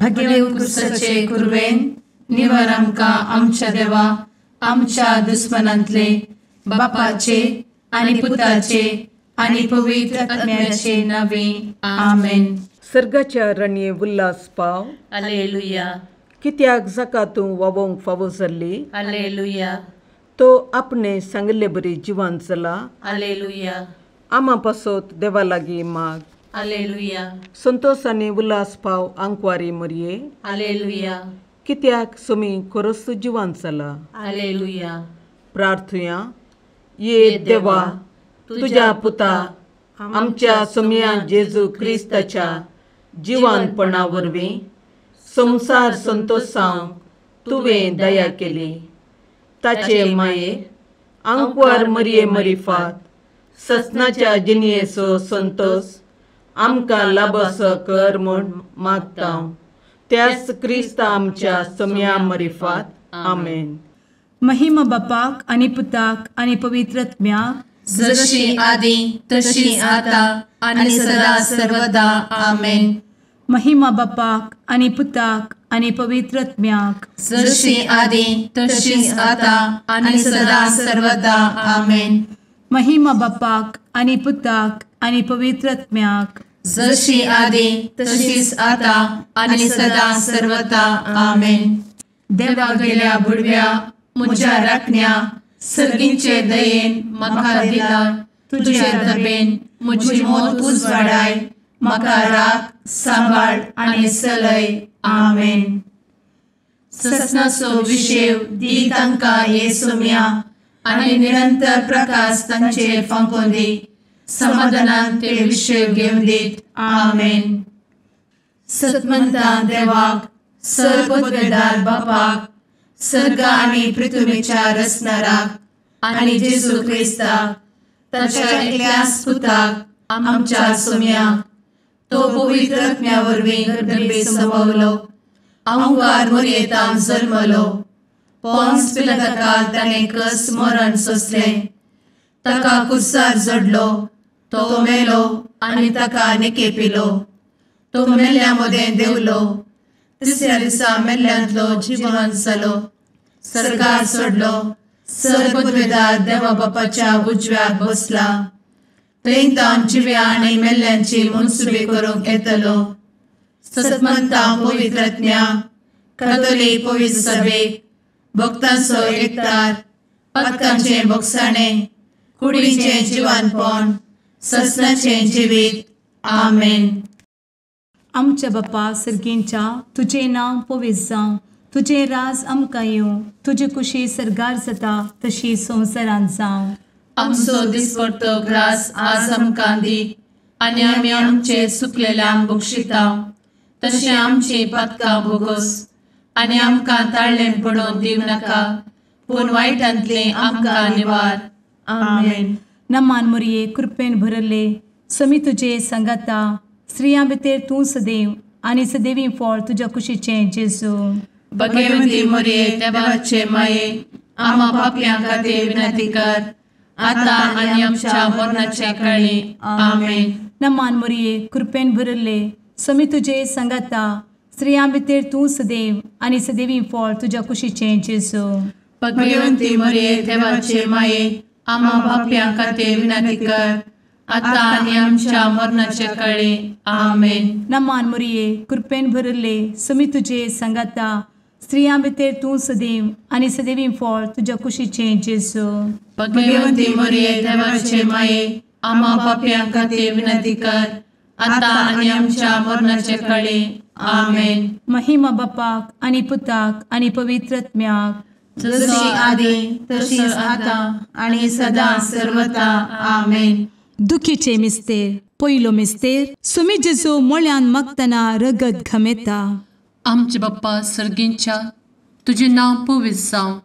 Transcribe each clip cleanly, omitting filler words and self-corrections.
भगेव क्रिस्ताचे कुरवेन निवार आमकां आमच्या देवा आमच्या दुस्मनांतले बापाचे आनी पुताचे आनी पवित्र आत्म्याचे नावे आमेन. सर्गाच्या रणये उल्हास पाव. हालेलुया. कित्याक जाका तूं वावोंक फावो जाल्ली. हालेलुया. तो आपणे सांगिल्ले बरी जिवान चला. हालेलुया. आमा पासत देवा लागीं माग. हालेलुया. संतोष आनी उल्हास पाव आंकवारी मरये. हालेलुया. कित्याक सुमी खरोच जिवान चला. हालेलुया. प्रार्थुया. ये देवा तुज्या पुता आमच्या सुमया जेजू क्रिस्ताच्या जिवानपणा वरवीं संवसार संतोषांक तुवें दया केली. ताचे माये आंकवार मरये मरिफात ससनाच्या जिणयेचो संतोष आमकां लाभसो कर म्हूण मागता त्याच क्रिस्ता आमच्या सम्या मरिफात. आमेन. महिमा बापाक आनी पुताक आनी पवित्र आत्म्याक, जशी आदी तशी आता आनी सदा सर्वदा. आमेन. महिमा बापाक आनी पुताक आनी पवित्र आत्म्याक, जशी आदी तशी आता आनी सदा सर्वदा. आमेन. महिमा बापाक आनी पुताक आनी पवित्र आत्म्याक, जशी आदी तशीच आता आनी सदा सर्वदा. आमेन. देवा गेल्या बुडव्या म्हज्या राखण्या सर्गींचे दयेन म्हाका दिला तुजे दबेन म्हजी मोत उजवाडाय म्हाका राख सांबाळ आनी सलय. आमेन. ससनाचो विशेव दी तांकां हे सोम्या आनी निरंतर प्रकाश तांचेर फांकोवन दी. समाधानान ते विशेव घेवन दीत. आमेन. सतमंता देवाक सर पदवेदार बापाक सर्ग आनी पृथ्वीच्या रचणाराक आनी जेजू क्रिस्ताक ताच्या एकल्याच पुताक आमच्या सोम्याक तो पवित्र आत्म्या वरवीं गर्भे संभवलो आंकार मोरयेतान जल्मलो पोन्स पिलाताकाल ताणें कस मरण सोंसलें ताका कुर्सार जडलो तो मेलो आनी ताका निकेपिलो तो मेल्ल्या मदें देवलो तिसऱ्या दिसा मेल्ल्यांतलो जिवन जालो सरकार सोडलो सर पदवेदार देवा बापाच्या उजव्याक बसला थंय तावन जिव्या आनी मेल्ल्यांची मनसुबी करूंक येतलो. सतमंता पवित्र आत्म्या कातोलीक पवित्र सभेक भक्तांचो एकतार पातकांचें भोगसाणें कुडीचें जिवानपण ससनाचें जिवीत. आमेन. आमच्या बापा सर्गींच्या तुजें नांव पवित्र जावं, तुजें राज आमकां येवं, तुजी कुशी सर्गार जाता तशी संवसारांत जावं. आमचो दिसपडतो ग्रास आज आमकां दी आनी आमी आमचे सुकलेल्यांक बक्षिता तशें आमची पातकां भोगोस आनी आमकां ताळ्ळें पडोवन दिवं नाका पूण वायटांतलें आमकां निवार. आमेन. नमान मोरये कृपेन भरले समी तुजे सांगाता स्त्रियां भितर तूं सदैव आनी सदैवी फळ तुज्या कुशीचें जेजू. भगवंती मोरये देवाचे माये आमा पापयां खातीर विनंती कर आता आनी आमच्या मरणाच्या काळी. आमेन. नमान मोरये कृपेन भरले समी तुजे सांगाता स्त्रियां भितर तूं सदैव आनी सदैवी फळ तुज्या कुशीचें जेजू. भगवंती मोरये देवाचे माये आमा पापयां खातीर विनंती कर आता आनी आमच्या मरणाच्या काळी. आमेन. नमान मोरये कृपेन भरले समी तुजे सांगाता स्त्रियां भितर तूं सदैव आनी सदैवी फळ तुज्या कुशीचें जेजू. भगवंती मोरये देवाचे माये आमा पापयां खातीर विनंती कर आता आनी आमच्या मरणाच्या काळी. आमेन. महिमा बापाक आनी पुताक आनी पवित्र आत्म्याक, जशी आदी तशीच आता आनी सदा सर्वता. आमेन. दुखीचे मिस्तेर पयलो मिस्तेर सुमी जेजू मोळ्यान मागतना रगत घमेता. आमचे बाप्पा सर्गींच्या तुजें नांव पवित्र जावं,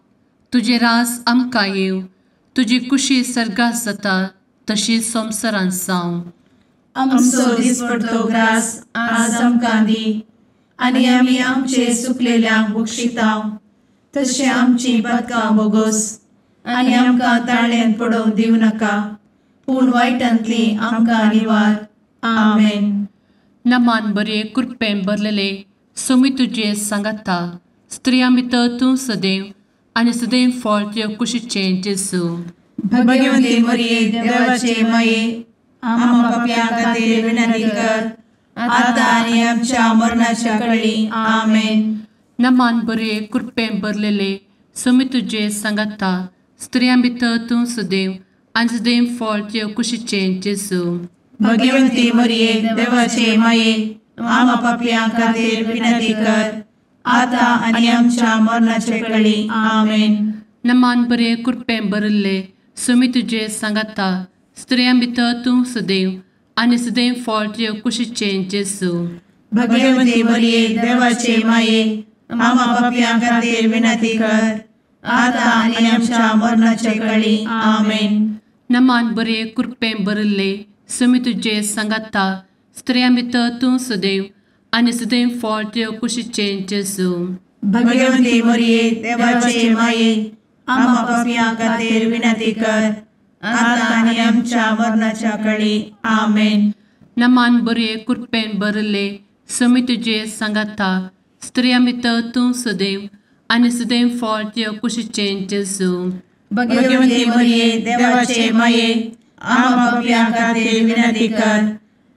तुजें राज आमकां येवं, तुजी कुशी सर्गात जाता तशी संवसारांत जावं. आमचो दिसपडतो ग्रास आज आमकां दी आनी आमी आमचे सुकलेल्यांक बक्षिता तशें आमची पातकां भोगोस आनी आमकां ताळ्ळेंत पडोवंक दिवं नाका पूण वायटांतली आमकां निवार. आमेन. नमान बरे कृपेन भरलेले सोमी तुजे सांगाता, स्त्रियां भितर तूं सदैव आनी सदैव फळ तुज्या कुशीचें जेजू। भगवती मरिये देवाचे माये, आम्हा पाप्यां खातीर विनंती कर, आता आनी आमच्या मरणाच्या कळी। आमेन। नमान बरे कृपेन भरलेले, सोमी तुजे सांगाता, स्त्रियां भितर तूं सदैव आनी सदैव फळ तुज्या कुशीचें जेजू। भगवती मरिये देवाचे माये, आम्हा पाप्यां खातीर विनंती कर, आता आनी आमच्या मरणाच्या कळी। आमेन। नमान बरे कृपेन भरलेले, सोमी तुजे सांगाता, स्त्रियां भितर तूं सदैव आनी सदैव फळ तुज्या कुशीचें जेजू। भगवती मरिये देवाचे माये, आम्हा पाप्यां खातीर विनंती कर, आता आनी आमच्या मरणाच्या कळी। आमेन। नमान बरे कृपेन भरलेले, सोमी तुजे सांगाता, स्त्रियां भितर तूं सदैव आनी सदैव फळ तुज्या कुशीचें जेजू। भगवती मरिये देवाचे माये, आम्हा पाप्यां खातीर विनंती कर, आता आनी आमच्या मरणाच्या कळी। आमेन। नमान बरे कृपेन भरलेले, सोमी तुजे सांगाता, स्त्रियां भितर तूं सदैव आनी सदैव फळ तुज्या कुशीचें जेजू। भगवती मरिये देवाचे माये, आम्हा पाप्यां खातीर विनंती कर,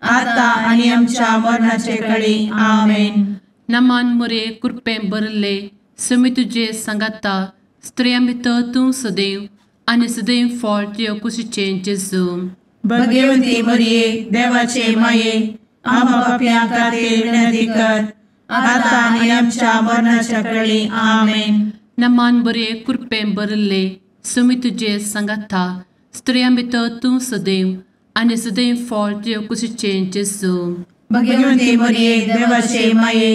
आता आनी आमच्या मरणाचे कळी। आमेन। नमान मरिये कृपेन भरलेले, सोमी तुजे सांगाता, स्त्रियां भितर तूं सदैव आनी सदैव फळ तुज्या कुशीचें जेजू। भगवती मरिये देवाचे माये, आम्हा पाप्यां खातीर विनंती कर, आता आनी आमच्या मरणाच्या कळी। आमेन। नमान बरे कृपेन भरलेले, सोमी तुजे सांगाता, स्त्रियां भितर तूं सदैव आनी सदैव फळ तुज्या कुशीचें जेजू। भगवती मरिये देवाचे माये,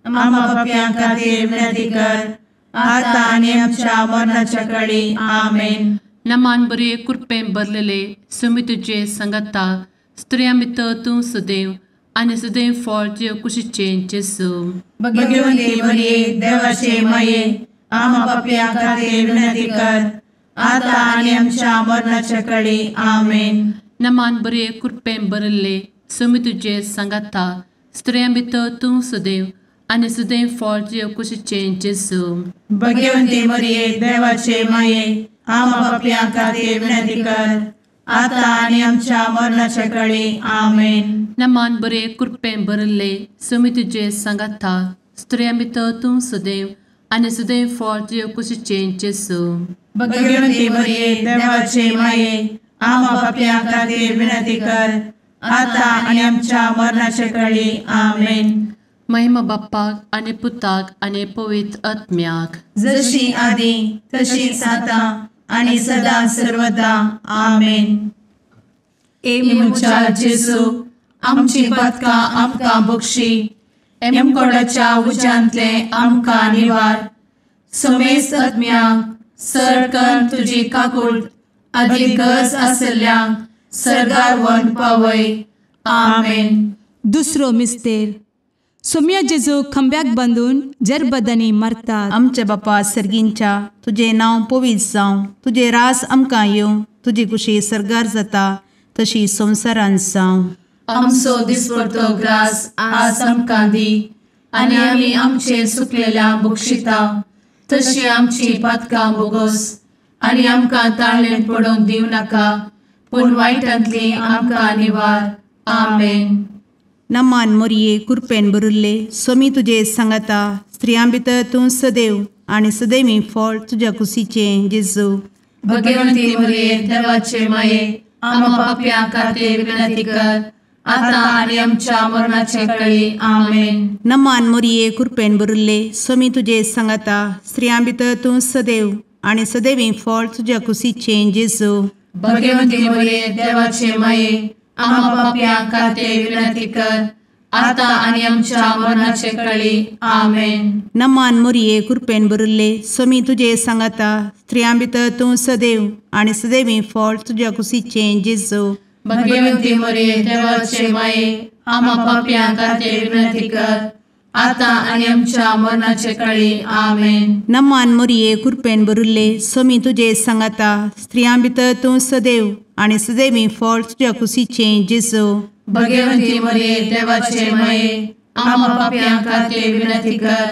आम्हा पाप्यां खातीर विनंती कर, आता आनी आमच्या मरणाच्या कळी। आमेन। नमान बरे कृपेन भरलेले, सोमी तुजे सांगाता, स्त्रियां भितर तूं सदैव आनी सदैव फळ तुज्या कुशीचें जेजू। भगवती मरिये देवाचे माये, आम्हा पाप्यां खातीर विनंती कर, आता आनी आमच्या मरणाच्या कळी। आमेन। नमान बरे कृपेन भरलेले, सोमी तुजे सांगाता, स्त्रियां भितर तूं सदैव आनी सदैव फळ तुज्या कुशीचें जेजू। भगवती मरिये देवाचे माये, आम्हा पाप्यां खातीर विनंती कर, आता आनी आमच्या मरणाच्या कळी। आमेन। नमान बरे कृपेन भरलेले, सोमी तुजे सांगाता, स्त्रियां भितर तूं सदैव आनी सदैव फळ तुज्या कुशीचें जेजू। भगवती मरिये देवाचे माये, आम्हा पाप्यां खातीर विनंती कर, आता आनी आमच्या मरणाच्या कळी। आमेन। महिमा बाप्पाक आनी पुताक आनी पवित्र आत्म्याक, जशी आदी तशीच आता आनी सदा सर्वदा। आमेन। ए म्हज्या जेजू, आमची पातकां आमकां बक्षी, एमकोडाच्या उज्यांतले आमकां निवार, समेस्त आत्म्यांक सरकन तुजी काकूट आदी गरज आशिल्ल्यांक सर्गार व्हरून पावय। आमेन। दुसरो मिस्तेर। सोम्या जेजू खंब्याक बांदून जरबदांनी मारतात। आमच्या बापा सर्गींच्या, तुजें नांव पवित्र जावं, तुजें रास आमकां येवं, तुजी कुशी सर्गार जाता तशी संवसारांत जावं। आमचो दिसपडतो ग्रास आज आमकां दी, आनी आमी आमचे सुकलेल्या बक्षिता तशी आमची पातकां बोगस, आनी आमकां ताळेन पडोवंक दिवं नाका, पूण वायटांतली आमकां निवार। आमेन। नमान मोरये कृपेन भरिल्ले, सोमी तुजे सांगाता, स्त्रियां भितर तूं सदैव आनी सदैवी फळ तुज्या कुशीचें जेजू। भगवंती मोरये देवाचे माये, आम्हा पाप्यां खातीर विनंती कर, आता आनी आमच्या मरणाचे कळी। आमेन। नमान मोरये कृपेन भरिल्ले, सोमी तुजे सांगाता, स्त्रियां भितर तूं सदैव आनी सदैवी फळ तुज्या कुशीचें जेजू। भगवंती मोरये देवाचे माये, आम्हा पाप्यां खातीर विनंती कर, आता आनी आमच्या मरणाचे कळी। आमेन। नमान मोरये कृपेन भरिल्ले, सोमी तुजे सांगाता, स्त्रियां भितर तूं सदैव आनी सदैवी फळ तुज्या कुशीचें जेजू। भगवंती मोरये देवाचे माये, आम्हा पाप्यां खातीर विनंती कर, आता आनी आमच्या मरणाचे कळी। आमेन। नमान मोरये कृपेन भरिल्ले, सोमी तुजे सांगाता, स्त्रियां भितर तूं सदैव आनी सदैवी फळ तुज्या कुशीचें जेजू। भगवंती मोरये देवाचे माये, आमा पापयां खातीर विनंती कर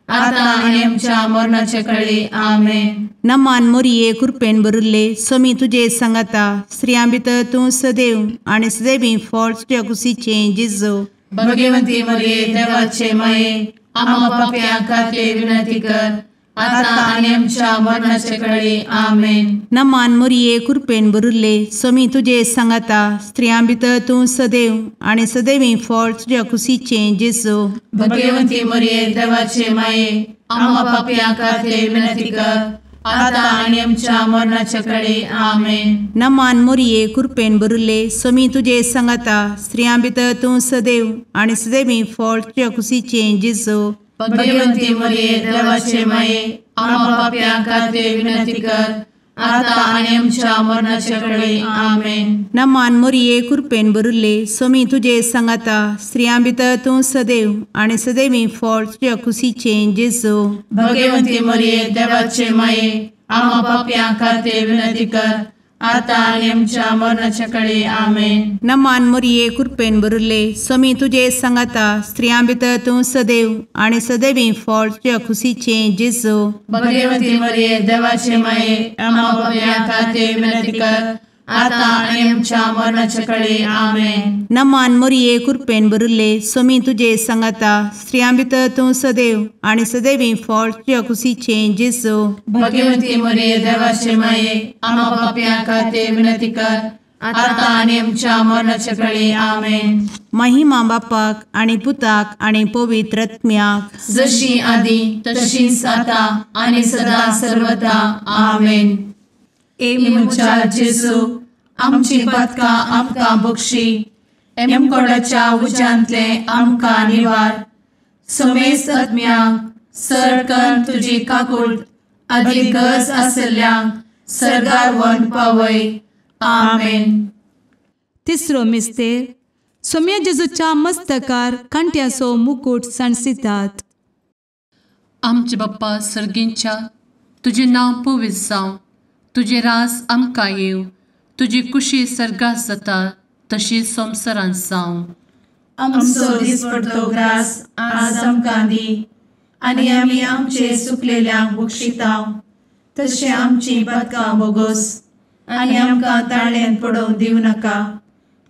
आतां आनी आमच्या मरणाचे कळी. आमेन. नमान मोरये कृपेन भरिल्ले स्वामी तुजे सांगाता, स्त्रियां भितर तूं सदैव आनी सदैवी फळ तुज्या कुशीचें जेजू. भगवंती मरिये देवाचे माये आमा पापयां खातीर विनंती कर आतां आनी आमच्या मरणाचे कळी. आमेन. नमान मोरये कृपेन भरिल्ले स्वामी तुजे सांगाता, स्त्रियां भितर तूं सदैव आनी सदैवी फळ तुज्या कुशीचें जेजू. भगवंती मरिये देवाचे माये आमा पापयां खातीर विनंती कर आतां आनी आमच्या मरणाचे कळी. आमेन. नमान मोरये कृपेन भरिल्ले स्वामी तुजे सांगाता, स्त्रियां भितर तूं सदैव आनी सदैवी फळ तुज्या कुशीचें जेजू. भगवंती मरिये देवाचे माये आमा पापयां खातीर विनंती कर आतां आनी आमच्या मरणाचे कळी. आमेन. नमान मोरये कृपेन भरिल्ले स्वामी तुजे सांगाता, स्त्रियां भितर तूं सदैव आनी सदैवी फळ तुज्या कुशीचें जेजू. भगवंती मरिये देवाचे माये आमा पापयां खातीर विनंती कर आतां आनी आमच्या मरणाचे कळी. आमेन. नमान मोरये कृपेन भरिल्ले स्वामी तुजे सांगाता, स्त्रियां भितर तूं सदैव आनी सदैवी फळ तुज्या कुशीचें जेजू. भगवंती मरिये देवाचे माये आमा पापयां खातीर विनंती कर आतां आनी आमच्या मरणाचे कळी. आमेन. नमान मोरये कृपेन भरिल्ले स्वामी तुजे सांगाता, स्त्रियां भितर तूं सदैव आनी सदैवी फळ तुज्या कुशीचें जेजू. भगवंती मरिये देवाचे माये आमा पापयां खातीर विनंती कर आतां आनी आमच्या मरणाचे कळी. आमेन. महिमा बापाक आनी पुताक आनी पवित्र आत्म्याक, जशी आदी तशीच आतां आनी सदा सर्वदा. आमेन. ए म्हज्या जेजू आमची पातकां आमकां बक्षी, एमकोडाच्या उज्यांतले आमकां निवार, समेस्त आत्म्यांक सरकन तुजी काकूट आदी गरज आसल्ल्यांक सर्गार व्हरून पावय. आमेन. तिसरो मिस्तेर सोम्या जेजूच्या मस्तकार कांट्याचो मुकूट सांडसितात. आमचे बाप्पा सर्गींच्या, तुजें नांव पवित्र जावं, तुजें राज आमकां येवं, तुजी कुशी सर्गात जाता तशी संवसारांत जावं. आमचो दिसपडतो ग्रास आज आमकां दी आनी आमी आमचे सुकलेल्यांक बक्षिता तशें आमची पातकां बोगोस आनी आमकां ताळ्यान पडोवंक दिवं नाका,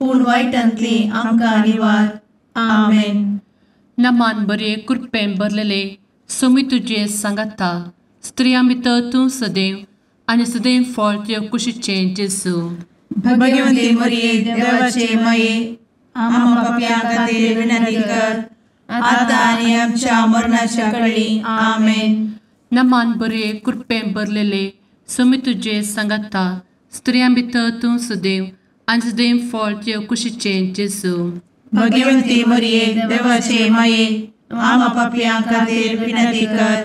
पूण वायटांतली आमकां निवार. आमेन. नमान बरे कृपेन भरलेले स्वामी तुजे सांगाता, स्त्रियां भितर तूं सदैव आनी सदैव फळ तुज्या कुशीचें जेजू. भगवंती मरिये देवाचे माये आमा पापयां खातीर विनंती कर आतां आनी आमच्या मरणाच्या कळी. आमेन. नमान बरे कृपेन भरलेले स्वामी तुजे सांगाता, स्त्रियां भितर तूं सदैव आनी सदैव फळ तुज्या कुशीचें जेजू. भगवंती मरिये देवाचे माये आमा पापयां खातीर विनंती कर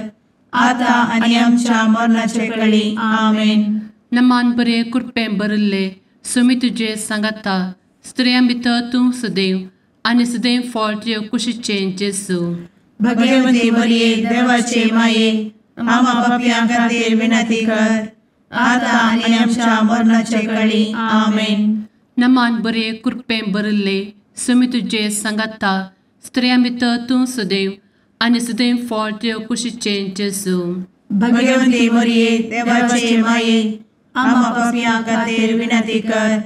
आतां आनी आमच्या मरणाचे कळी. आमेन. नमान बरे कृपेन भरिल्ले स्वामी तुजे सांगाता, स्त्रियां भितर तूं सदैव आनी सदैव फळ तुज्या कुशीचें जेजू. भगवंती मरिये देवाचे माये आमा पापयां खातीर विनंती कर आतां आनी आमच्या मरणाचे कळी. आमेन. नमान बरे कृपेन भरिल्ले स्वामी तुजे सांगाता, स्त्रियां भितर तूं सदैव आनी सदैव फळ तुज्या कुशीचें जेजू. भगवंती मरिये देवाचे माये आमा पापयां खातीर विनंती कर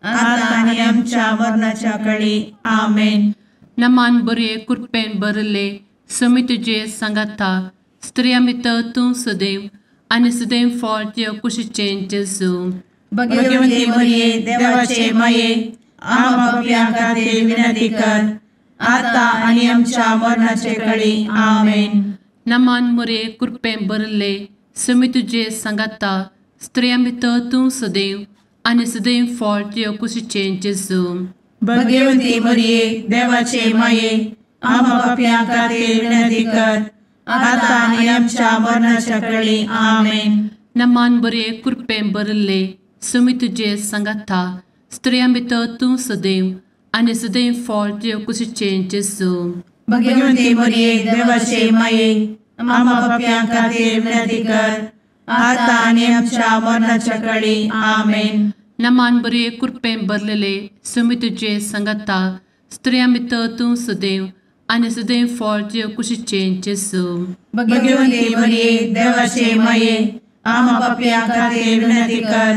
आतां आनी आमच्या मरणाच्या कळी. आमेन. नमान बरे कृपेन भरिल्ले स्वामी तुजे सांगाता, स्त्रियां भितर तूं सदैव आनी सदैव फळ तुज्या कुशीचें जेजू. भगवंती मरिये देवाचे माये आमा पापयां खातीर विनंती कर आतां आनी आमच्या मरणाचे कळी. आमेन. नमान मोरे कृपेन भरिल्ले स्वामी तुजे सांगाता, स्त्रियां भितर तूं सदैव आनी सदैव फळ तुज्या कुशीचें जेजू. भगवंती मरिये देवाचे माये आमा पापयां खातीर विनंती कर आतां आनी आमच्या मरणाच्या कळी. आमेन. नमान बरे कृपेन भरिल्ले स्वामी तुजे सांगाता, स्त्रियां भितर तूं सदैव आनी सदैव फळ तुज्या कुशीचें जेजू. भगवंती मरिये देवाचे माये आमा पापयां खातीर विनंती कर आतां आनी आमच्या मरणाच्या कळी. आमेन. नमान बरे कृपेन भरलेले स्वामी तुजे सांगाता, स्त्रियां भितर तूं सदैव आनी सदैव फळ तुज्या कुशीचें जेजू. भगवंती मरिये देवाचे माये, आमा पापयां खातीर विनंती कर,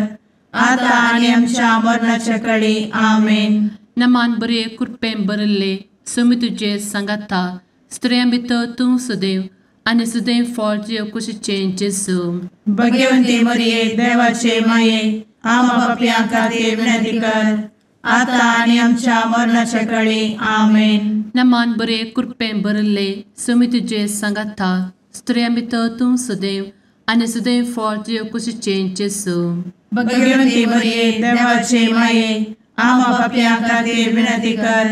आतां आनी आमच्या मरणाच्या कळी. आमेन. नमान बरे कृपेन भरिल्ले, स्वामी तुजे सांगाता, स्त्रियां भितर तूं सदैव आनी सदैव फळ तुज्या कुशीचें जेजू. भगवंती मरिये देवाचे माये, आमा पापयां खातीर विनंती कर, आतां आनी आमच्या मरणाच्या कळी. आमेन. नमान बरे कृपेन भरिल्ले, स्वामी तुजे सांगाता, स्त्रियां भितर तूं सदैव आनी सदैव फळ तुज्या कुशीचें जेजू. भगवंती मरिये देवाचे माये, आमा पापयां खातीर विनंती कर,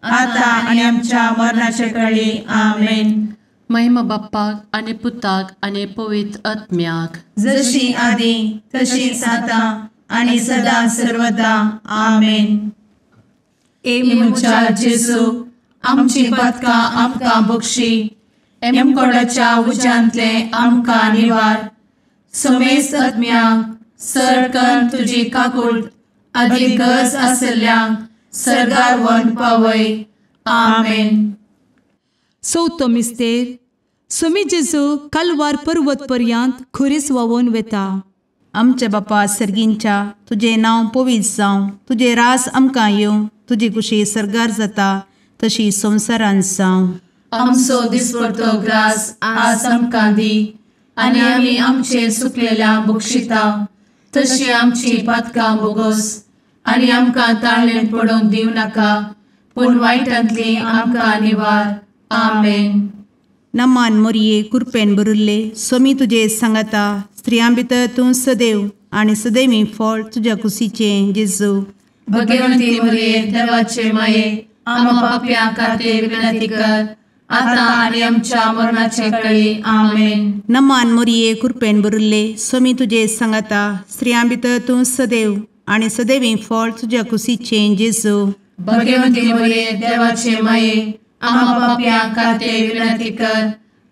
आतां आनी आमच्या मरणाच्या कळी. आमेन. महिमा बाप्पाक आनी पुताक आनी पवित्र आत्म्याक, जशी आदी तशीच आतां आनी सदा सर्वदा. आमेन. ए म्हज्या जेजू, आमची पातकां आमकां बक्षी, एमकोडाच्या उज्यांतले आमकां निवार, समेस्त आत्म्यांक सरकन तुजी काकूट आदी गरज आसल्ल्यांक सर्गार व्हरून पावय. आमेन. चवथो मिस्तेर. स्वामी जेजू कालवार पर्वत पर्यंत खुरीस व्हांवून वेता. आमच्या बापा सर्गींच्या, तुजें नांव पवित्र जावं, तुजें रास आमकां येवं, तुजी कुशी सर्गार जाता तशी संवसारांत जावं. आमचो दिसपडतो ग्रास आज आमकां दी, आनी आमी आमचे सुकलेल्या बक्षिता तशी आमची पातकां बोगोस, आनी आमकां ताळेन पडोवंक दिवं नाका, पूण वायटांतली आमकां निवार. आमेन. नमान मोरये कृपेन भरिल्ले, स्वामी तुजे सांगाता, स्त्रियां भितर तूं सदैव आनी सदैवी फळ तुज्या कुशीचें जेजू. भगवंती मरिये देवाचे माये, आमा पापयां खातीर विनंती कर, आतां आनी आमच्या मरणाच्या कळी. आमेन. नमान मोरये कृपेन भरिल्ले, स्वामी तुजे सांगाता, स्त्रियां भितर तूं सदैव आनी सदैवी फळ तुज्या कुशीचें जेजू. भगवंती मरिये देवाचे माये, आमा पापयां खातीर विनंती कर,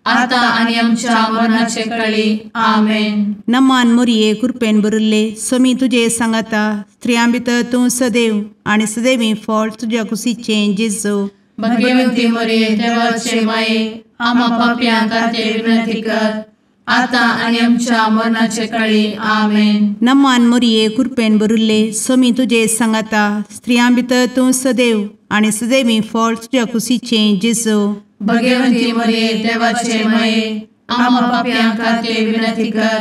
आतां आनी आमच्या मरणाचे कळी. आमेन. नमान मोरये कृपेन भरिल्ले, स्वामी तुजे सांगाता, स्त्रियां भितर तूं सदैव आनी सदैवी फळ तुज्या कुशीचें जेजू. भगवंती मरिये देवाचे माये, आमा पापयां खातीर विनंती कर, आतां आनी आमच्या मरणाचे कळी. आमेन. नमान मोरये कृपेन भरिल्ले, स्वामी तुजे सांगाता, स्त्रियां भितर तूं सदैव आनी सदैवी फळ तुज्या कुशीचें जेजू. भगवंती मरिये देवाचे माये, आमा पापयां खातीर विनंती कर,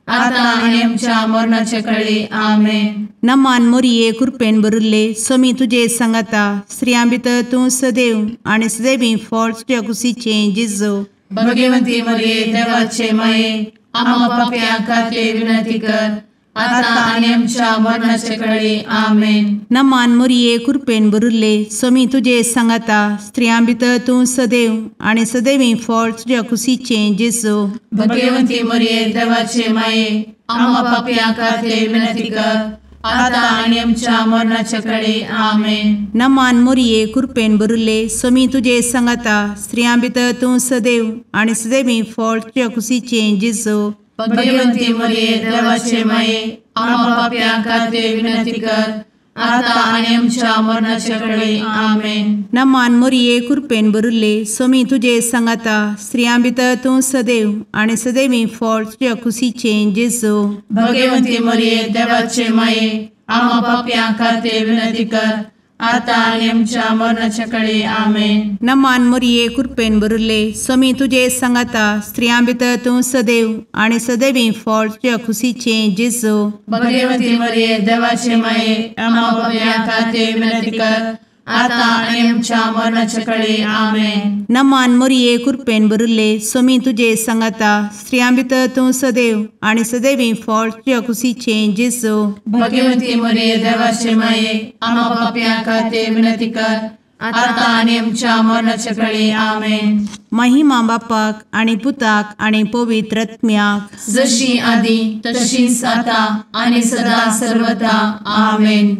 आतां आनी आमच्या मरणाचे कळी. आमेन. नमान मोरये कृपेन भरिल्ले, स्वामी तुजे सांगाता, स्त्रियां भितर तूं सदैव आनी सदैवी फळ तुज्या कुशीचें जेजू. भगवंती मरिये देवाचे माये, आमा पापयां खातीर विनंती कर, आतां आनी आमच्या मरणाचे कळी. आमेन. नमान मोरये कृपेन भरिल्ले, स्वामी तुजे सांगाता, स्त्रियां भितर तूं सदैव आनी सदैवी फळ तुज्या कुशीचें जेजू. भगवंती मरिये देवाचे माये, आमा पापयां खातीर विनंती कर, आतां आनी आमच्या मरणाच्या कळी. आमेन. नमान मोरये कृपेन भरिल्ले, स्वामी तुजे सांगाता, स्त्रियां भितर तूं सदैव आनी सदैवी फळ तुज्या कुशीचें जेजू. भगवंती मरिये देवाचे माये, आमा पापयां खातीर विनंती कर, आतां आनी आमच्या मरणाच्या कळी. आमेन. नमान मोरये कृपेन भरिल्ले, स्वामी तुजे सांगाता, स्त्रियां भितर तूं सदैव आनी सदैवी फळ तुज्या कुशीचें जेजू. भगवंती मरिये देवाचे माये, आमा पापयां खातीर विनंती कर, आतां आनी आमच्या मरणाच्या कळी. आमेन. नमान मोरये कृपेन भरिल्ले, स्वामी तुजे सांगाता, स्त्रियां भितर तूं सदैव आनी सदैवी फळ तुज्या कुशीचें जेजू. भगवंती मरिये देवाचे माये, आमा पापयां खातीर विनंती कर, आतां आनी आमच्या मरणाच्या कळी. आमेन. नमान मोरये कृपेन भरिल्ले, स्वामी तुजे सांगाता, स्त्रियां भितर तूं सदैव आनी सदैवी फळ तुज्या कुशीचें जेजू. भगवंती मरिये देवाचे माये, आमा पापयां खातीर विनंती कर, आतां आनी आमच्या मरणाच्या कळी. आमेन. महिमा बापाक आनी पुताक आनी पवित्र आत्म्याक, जशी आदी तशीच आतां आनी सदा सर्वदा. आमेन.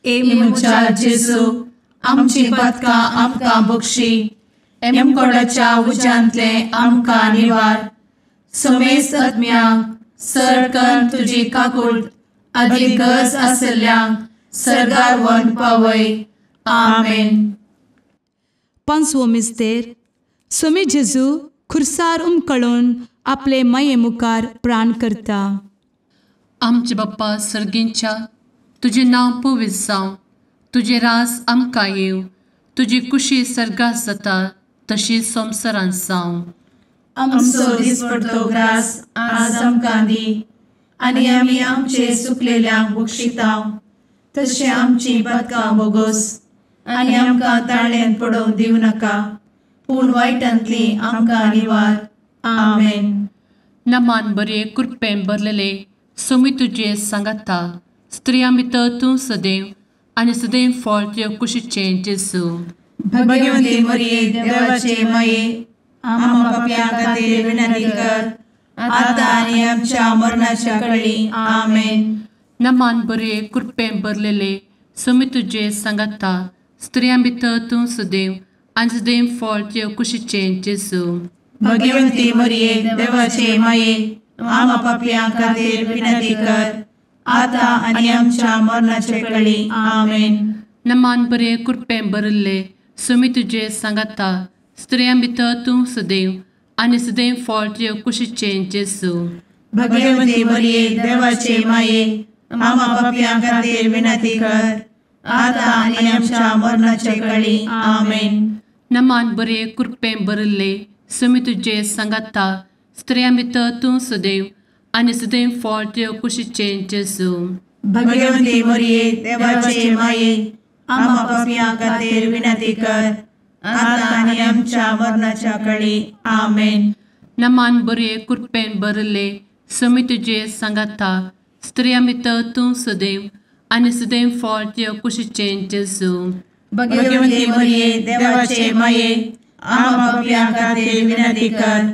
ए म्हज्या जेजू, आमची पातकां आमकां बक्षी, एमकोडाच्या उज्यांतले आमकां निवार, समेस्त आत्म्यांक सरकन तुजी काकूट आदी गरज आसल्ल्यांक सर्गार व्हरून पावय. आमेन. पांचवो मिस्तेर सोमी जेजू खुर्सार उमकळून आपले माये मुखार प्राण करता. आमचे बाप्पा सर्गींच्या, तुजें नांव पवित्र जावं, तुजें राज आमकां येवं, तुजी कुशी सर्गात जाता तशी संवसारांत जावं. आमचो दिसपडतो ग्रास आज आमकां दी आनी आमी आमचे सुकलेल्यांक बक्षिता तशें आमची पातकां बोगोस आनी आमकां ताळ्यांत पडोवंक दिवं नाका, पूण वायटांतली आमकां निवार. आमेन. नमान बरे कृपेन भरलेले सोमी तुजे सांगाता, स्त्रियां भितर तूं सदैव आनी सदैव फळ तुजे कुशीचें जेजू. भगवंती मरिये देवाचे माये, आम्हा पाप्यां खातीर विनंती कर आतां आनी आमच्या मरणाच्या कळी. आमेन. नमान बरे कृपेन भरलेले सोमी तुजे सांगाता, स्त्रियां भितर तूं सदैव आनी सदैव फळ तुजे कुशीचें जेजू. भगवंती मरिये देवाचे माये, आम्हा पाप्यां खातीर विनंती कर आतां आनी आमच्या मरणाच्या कळी. आमेन. नमान बरे कृपेन भरिल्ले सोमी तुजे सांगाता, स्त्रियां भितर तूं सदैव आनी सदैव फळ तुजे कुशीचें जेजू. भगवंती मरिये देवाचे माये, आम्हा पाप्यां खातीर विनंती कर आतां आनी आमच्या मरणाच्या कळी. आमेन. नमान बरे कृपेन भरिल्ले सोमी तुजे सांगाता, स्त्रियां भितर तूं सदैव आनी सदैव फळ तुजे कुशीचें जेजू. भगवंती मरिये देवाचे माये, आम्हा पाप्यां खातीर विनंती कर आतां आनी आमच्या मरणाच्या कळी. आमेन. नमान बरे कृपेन भरिल्ले सोमी तुजे सांगाता, स्त्रियां भितर तूं सदैव आनी सदैव फळ तुजे कुशीचें जेजू. भगवंती मरिये देवाचे माये, आम्हा पाप्यां खातीर विनंती कर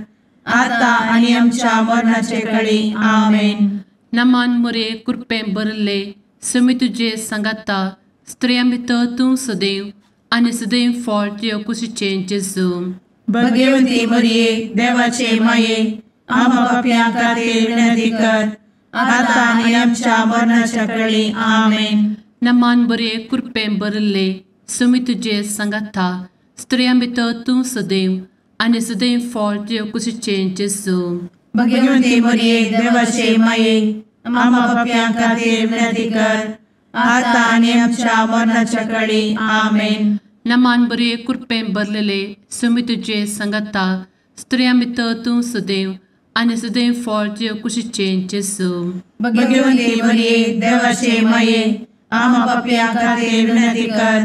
आतां आनी आमच्या मरणाचे कळी. आमेन. नमान मरिये कृपेन भरिल्ले सोमी तुजे सांगाता, स्त्रियां भितर तूं सदैव आनी सदैव फळ तुजे कुशीचें जेजू. भगवंती मरिये देवाचे माये, आम्हा पाप्यां खातीर विनंती कर आतां आनी आमच्या मरणाच्या कळी. आमेन. नमान बरे कृपेन भरिल्ले सोमी तुजे सांगाता, स्त्रियां भितर तूं सदैव आनी सदैव फळ तुजे कुशीचें जेजू. भगवंती मरिये देवाचे माये, आम्हा पाप्यां खातीर विनंती कर आतां आनी आमच्या मरणाच्या कळी. आमेन. नमान बरे कृपेन भरलेले सोमी तुजे सांगाता, स्त्रियां भितर तूं सदैव आनी सदैव फळ तुजे कुशीचें जेजू. भगवंती मरिये देवाचे माये, आम्हा पाप्यां खातीर विनंती कर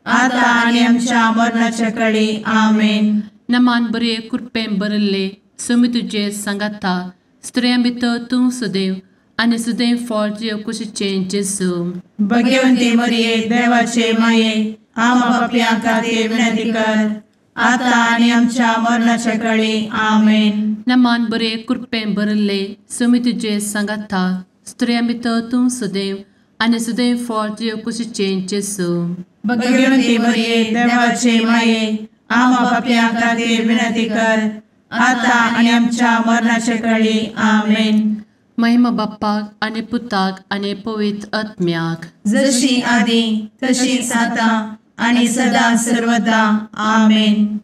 आतां आनी आमच्या मरणाच्या कळी. आमेन. नमान बरे कृपेन भरिल्ले सोमी तुजे सांगाता, स्त्रियां भितर तूं सदैव आनी सदैव फळ तुजे कुशीचें जेजू. भगवंती मरिये देवाचे माये, आम्हा पाप्यां खातीर विनंती कर आतां आनी आमच्या मरणाच्या कळी. आमेन. नमान बरे कृपेन भरिल्ले सोमी तुजे सांगाता, स्त्रियां भितर तूं सदैव आनी सदैव फळ तुजे कुशीचें जेजू. भगवंती मरिये देवाचे माये, आम्हा पाप्यां खातीर विनंती कर आतां आनी आमच्या मरणाच्या कळी. आमेन. महिमा बाप्पाक आनी पुताक आनी पवित्र आत्म्याक, जशी आदी तशीच आतां आनी सदा सर्वदा. आमेन.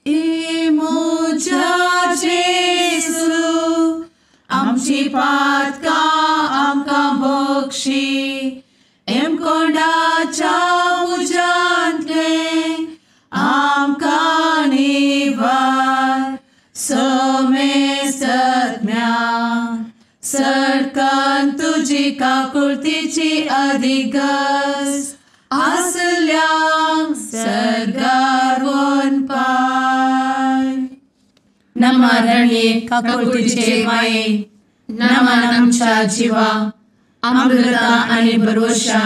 ए म्हज्या जेजू, आमची पातकां आमकां बक्षी, एमकोंडाच्या उज्यांतलें आमकां निवार. समेस्तज्ञा सरकान तुजी काकुळतीची अधिगस आसल्यांक सर्गार वनपाय. नमरणे काकुळतीचे माये, नमन आमच्या जिवा, अमृता आनी भरवशा,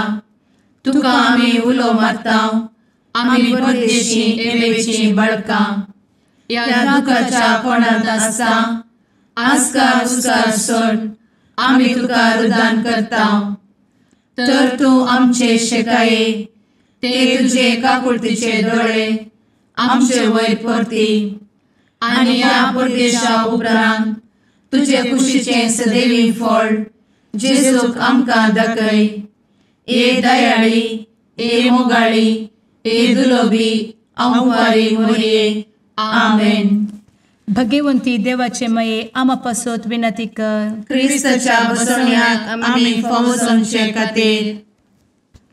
तुका आमी उलो मारता, आमी परदेशी एवेची बळकां, ह्या दुखाच्या कोणांत आसता आस्कार उस्कार सोड आमी तुका रुदान करता. तर तूं आमचे शेकाये, ते तुजे काकुळतीचे दोळे आमचे वयर परती आनी ह्या परदेशा उपरांत तुजे कुशीचें सदैवी फळ जेजूक आमकां दाखय. ए दयाळी, ए मोगाळी, ए दुलोबी आंवकारी मोरये. आमेन. भगवंती देवाचे माये आमा पासत विनंती कर. क्रिस्ताच्या बसवण्याक आमी फावो जावचे खातीर.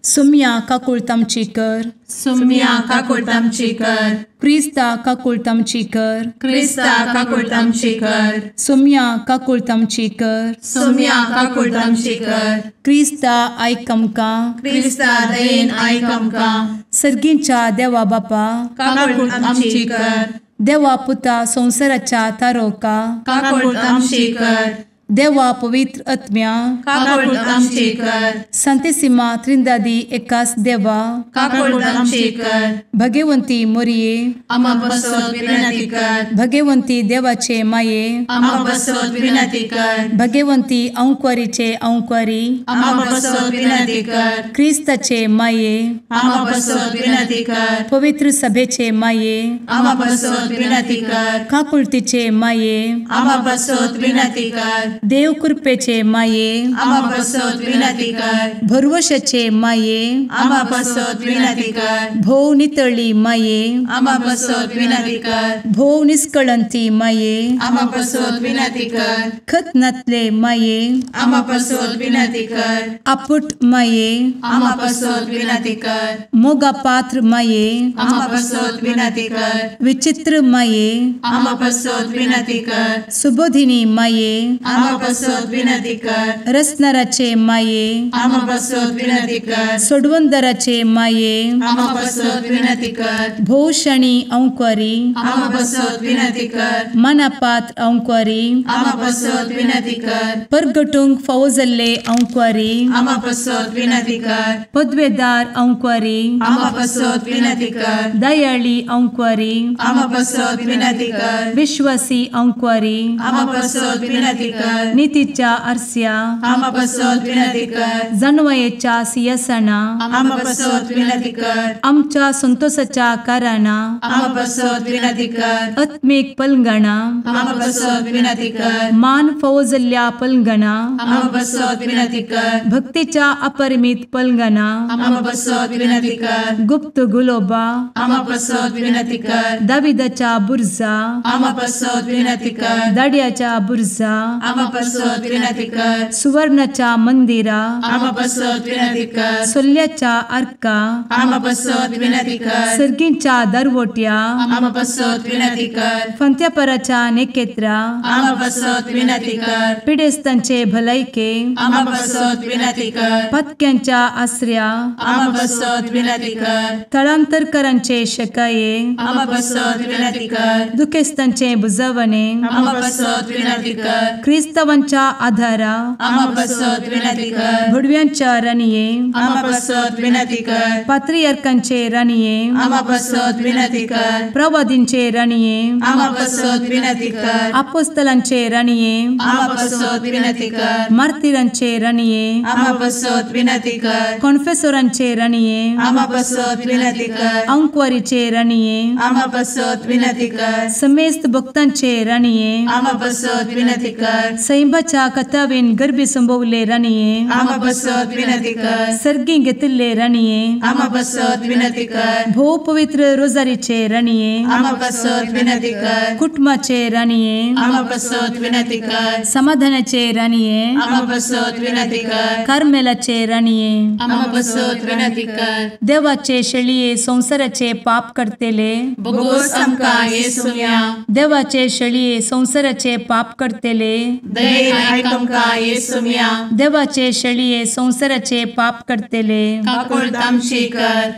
सुम्या काकुळट आमची कर. सुम्या काकुळट आमची कर. क्रिस्ता काकुळट आमची कर. क्रिस्ता काकुळट आमची कर. सुम्या काकुळट आमची कर. सुम्या काकुळट आमची कर. क्रिस्ता आयक आमकां. क्रिस्ता दयेन आयक आमकां. सर्गींच्या देवा बापा काकुळट आमची कर. देवा पुता संवसाराच्या तारोका काकुळट आमची कर. देवा पवित्र आत्म्या काकुळट आमची कर. सांतिसिमा त्रिंदादी एकास देवा काकुळट आमची कर. भगवंती मोरये आमा पासत विनंती कर. भगवंती देवाचे माये आमा पासत विनंती कर. भगवंती अंकुरीचे अंकुरी आमा पासत विनंती कर. क्रिस्ताचे माये आमा पासत विनंती कर. पवित्र सभेचे माये आमा पासत विनंती कर. काकुळतीचे माये आमा पासत विनंती कर. देव कृपेचे माये आमा पासत विनंती कर. भरवशाचे माये आमा पासत विनंती कर. भोव नितळी माये आमा पासत विनंती कर. भोव निष्कळंती माये आमा पासत विनंती कर. खत नातले माये आमा पासत विनंती कर. आपुट माये आमा पासत विनंती कर. मोगा पात्र माये आमा पासत विनंती कर. विचित्र माये आमा पासत विनंती कर. सुबोधिनी माये आमा पासत विनंती कर. रसनाराचे माये आमा पासत विनंती कर. सोडवंदराचे माये आमा पासत विनंती कर. भोवशणी अंकुरी आमा पासत विनंती कर. मनापात्र अंकुरी आमा पासत विनंती कर. परगटूंक फावो जाल्ले अंकुरी आमा पासत विनंती कर. पदवेदार अंकुरी आमा पासत विनंती कर. दयाळी अंकुरी आमा पासत विनंती कर. विश्वासी अंकुरी आमा पासत विनंती कर. नितीच्या आरस्या आमा पासत विनंती कर. जानवयेच्या सिंहासना आमा पासत विनंती कर. आमच्या संतोषाच्या कारणा आमा पासत विनंती कर. आत्मीक पलंगणा आमा पासत विनंती कर. मान फावो जाल्ल्या पलंगणा आमा पासत विनंती कर. भक्तीच्या अपरिमित पलंगणा आमा पासत विनंती कर. गुप्त गुलोबा आमा पासत विनंती कर. दाविदाच्या बुर्जा आमा पासत विनंती कर. दाड्याच्या बुर्जा आमा पासत विनंती कर. सुवर्णाच्या मंदिरा आमा पासत विनंती कर. सोल्ल्याच्या आर्का आमा पासत विनंती कर. सर्गींच्या दरवट्या आमा पासत विनंती कर. फंत्यापराच्या नेकेत्रा आमा पासत विनंती कर. पिडेस्तांचे भलायके आमा पासत विनंती कर. पत्क्यांच्या आसऱ्या आमा पासत विनंती कर. थळांतरकरांचे शकाये आमा पासत विनंती कर. दुखेस्तांचे बुजवणे आमा पासत विनंती कर. क्रिस्तावांच्या आधारा आमा पासत विनंती कर. भुडव्यांच्या राणये आमा पासत विनंती कर. पात्रियार्कांचे राणये आमा पासत विनंती कर. प्रवादींचे राणये आमा पासत विनंती कर. आपोस्तलांचे राणये आमा पासत विनंती कर. मार्तिरांचे राणये आमा पासत विनंती कर. कॉन्फेसोरांचे राणये आमा पासत विनंती कर. अंकुवारीचे राणये आमा पासत विनंती कर. समेस्त भक्तांचे राणये आमा पासत विनंती कर. सैंबाच्या कथावेन गर्भी संभवले राणये आमा पासत विनंती कर. सर्गी घेतिल्ले राणये आमा पासत विनंती कर. भोव पवित्र रोजारीचे राणये आमा पासत विनंती कर. कुटुंबाचे राणये आमा पासत विनंती कर. समाधानाचे राणये आमा पासत विनंती कर. कार्मेलाचे राणये आमा पासत विनंती कर. देवाचे शेळये संवसाराचे पाप करतेले बोगोस आमकां येसुम्या देवाचे शेळये संवसाराचे पाप करतेले दयेन आयक आमकां येसुम्या देवाचे शेळये संवसाराचे पाप करतेले काकुळट आमची कर.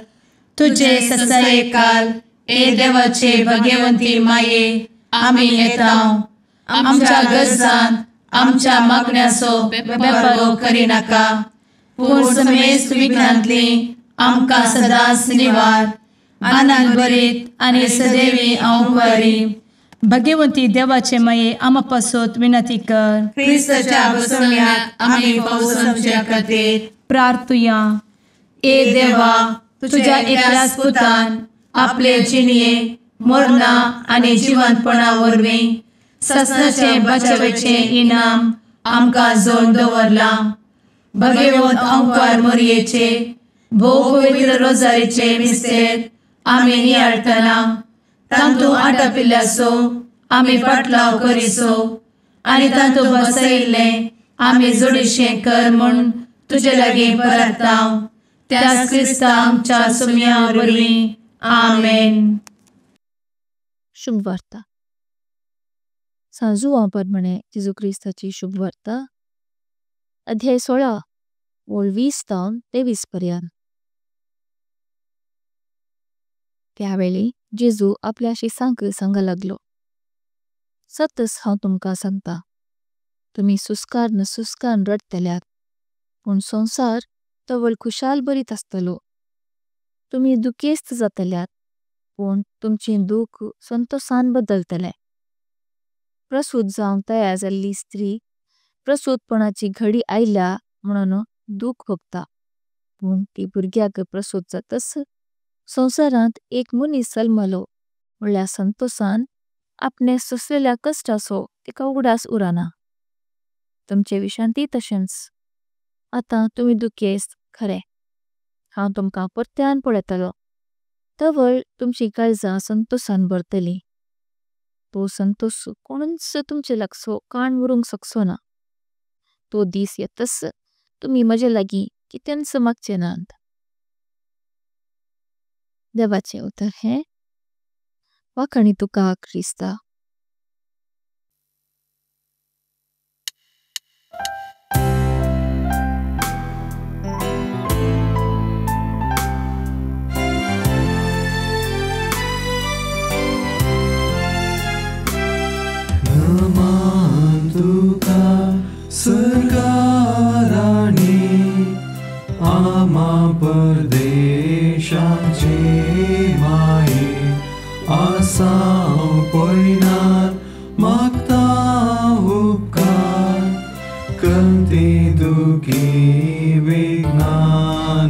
तुझे ससायेकाल ए देवाचे भगवंती माये आमी येता आमच्या गरजान आमच्या मागण्याचो बेपारो करिनाका पूण समेस्त विघ्नांतली आमकां सदांच निवार आनंद भरीत आनी सदैवी अंकुरी. भगवंती देवाचे माये आमा पासत विनंती कर. क्रिस्ताच्या बसवण्याक आमी फावो जावचे खातीर प्रार्थुया. ए देवा तुझ्या एकल्याच पुतान आपले जिणये मरणा आनी जिवंतपणा वरवीं ससनाचें बचावेचें इनाम आमकां जोडून दवरलां. भगवंत अंकार मोरयेचे भोव पवित्र रोजारीचे मिस्तेर आमी नियाळटना तांतू आटापिल्ल्याचो आमी पाटलाव करिसो आनी तांतू बसयिल्लें आमी जोडीशें कर म्हूण तुजे लागीं परता त्याच क्रिस्ता आमच्या सुम्या वरवीं आमेन. शुभवार्ता. सांजुआ परमाणे जेजू क्रिस्ताची शुभवार्ता अध्याय 16 वळ 20 तावन 23 पर्यंत। त्यावेळी जेजू आपल्या शिसांक सांगा लागलो, सतस हांव तुमकां सांगता, तुमी सुस्कार न सुस्कार रडतल्यात, पण संसार तवळ खुशाल बरीत आस्तलो। तुमी दुखेस्त जातल्यात, पण तुमचे दुख संतोषान बदलतले। प्रसूत जावंक तयार जाल्ली स्त्री प्रसूतपणाची घडी आयल्या म्हणून दुख भोगता, पण ती बुर्ग्याक प्रसूत जातस संसारांत एक मनीस जल्मलो म्हळ्या संतोषान आपणे सोसलेल्या कष्टाचो तिका उगडास उराना। तुमचे विशांती तशेंच आतां तुमी दुखेस्त खरे, हांव तुमकां परत्यान पळयतलो, तवळ तुमची काळजां संतोषान भरतली। तो संतोष कोणच तुमचे लागसो काण व्हरूंक शकचो ना। तो दिस येतस तुमी म्हजे लागी कितेंच मागचे नांत। देवाचे उतर हे वाखाणी तुका क्रिस्ता। नमान तुका सरकाराणी आमा परदेशाचे माये आसाव पयनार मागता उपकार कंती दुखी विघ्ना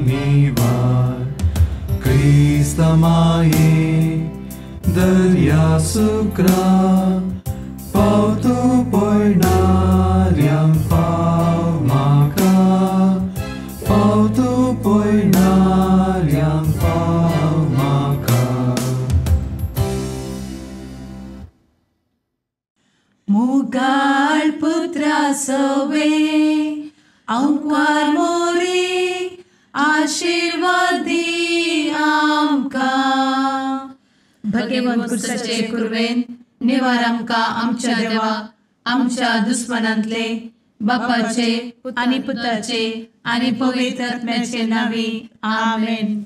निवार क्रिस्ता माये दर्या सुक्रा पावतो पयणाऱ्यांक पाव म्हाका पावतो पयणाऱ्यांक पाव म्हाका. मुगाळ पुत्रा सवे अंकार मोरे आशीर्वादी आमकां. भगवंत कुर्साचे कुर्वेन निवार आमकां आमच्या देवा आमच्या दुस्मनांतले बापाचे आनी पुताचे आनी पवित्र आत्म्याचे नांवी आमेन.